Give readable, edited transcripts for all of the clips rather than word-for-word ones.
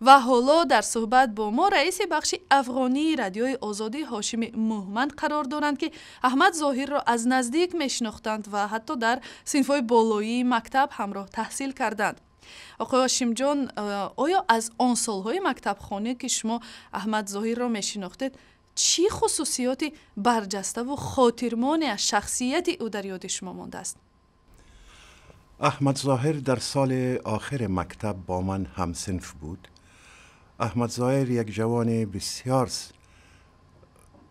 و حالا در صحبت با ما رئیس بخش افغانی رادیوی آزادی هاشم مهمند قرار دارند که احمد ظاهر را از نزدیک میشناختند و حتی در صنف‌های بالایی مکتب همراه تحصیل کردند. آقای هاشم جان، آیا از آن سالهای مکتب خانه که شما احمد ظاهر را میشناختید چی خصوصیات برجسته و خاطرمان از شخصیت او در یاد شما مانده است؟ احمد ظاهر در سال آخر مکتب با من همصنف بود. احمد ظاهر یک جوان بسیار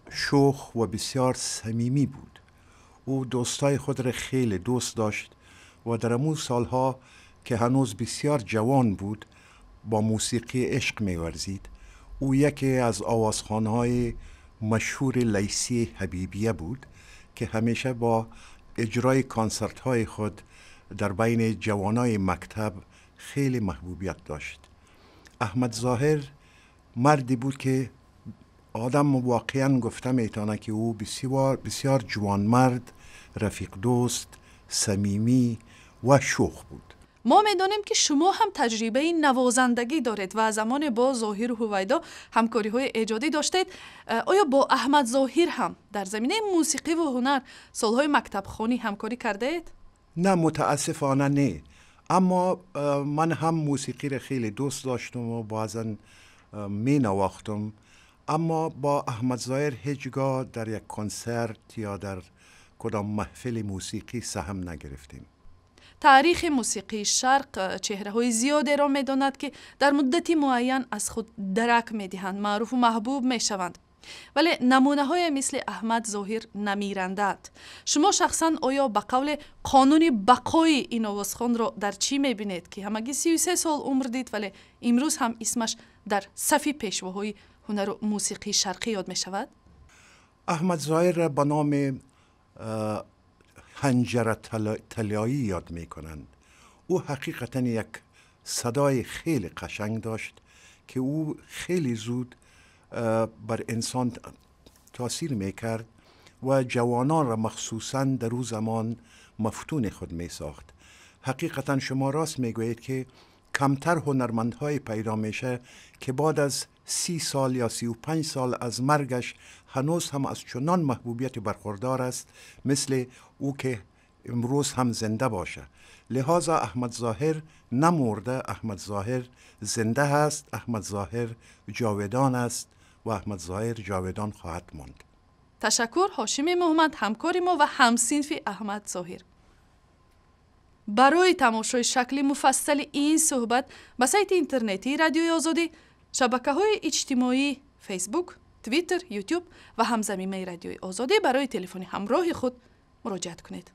شوخ و بسیار صمیمی بود. او دوستای خود را خیلی دوست داشت و در امو سالها که هنوز بسیار جوان بود با موسیقی عشق می‌ورزید. او یکی از آوازخوان‌های مشهور لیسی حبیبیه بود که همیشه با اجرای کنسرت‌های خود در بین جوانای مکتب خیلی محبوبیت داشت. احمد ظاهر مردی بود که آدم واقعا گفته میتونه که او بسیار بسیار جوانمرد، رفیق دوست، صمیمی و شوخ بود. ما میدانیم که شما هم تجربه نوازندگی دارید و زمان با ظاهر هویدا همکاری های ایجادی داشتید. آیا با احمد ظاهر هم در زمینه موسیقی و هنر سالهای مکتب خوانی همکاری کرده اید؟ نه، متاسفانه نه. اما من هم موسیقی را خیلی دوست داشتم و بعضا می نواختم، اما با احمد ظاهر هیچگاه در یک کنسرت یا در کدام محفل موسیقی سهم نگرفتیم. تاریخ موسیقی شرق چهره های زیادی را می داند که در مدتی معین از خود درک می دهند، معروف و محبوب می شوند. ولی نمونه های مثل احمد ظاهر نمیرندند. شما شخصا آیا به قول قانون بقای این آوازخوان را در چی میبینید که همگی 33 سال عمر دید ولی امروز هم اسمش در صف پیشواهای هنر و موسیقی شرقی یاد می شود؟ احمد ظاهر را به نام حنجره طلایی یاد می کنند. او حقیقتا یک صدای خیلی قشنگ داشت که او خیلی زود بر انسان تاثیر میکرد و جوانان را مخصوصا در او زمان مفتون خود میساخت. حقیقتا شما راست میگویید که کمتر هنرمندهای پیدا میشه که بعد از 30 سال یا 35 سال از مرگش هنوز هم از چنان محبوبیت برخوردار است مثل او که امروز هم زنده باشه. لذا احمد ظاهر نمرده، احمد ظاهر زنده است، احمد ظاهر جاودان است و احمد ظاهر جاودان خواهد ماند. تشکر هاشم محمد، همکار ما و همصنف احمد ظاهر. برای تماشای شکل مفصل این صحبت به سایت اینترنتی رادیوی آزادی، شبکه‌های اجتماعی فیسبوک، توییتر، یوتیوب و همزمینه رادیوی آزادی برای تلفن همراه خود مراجعت کنید.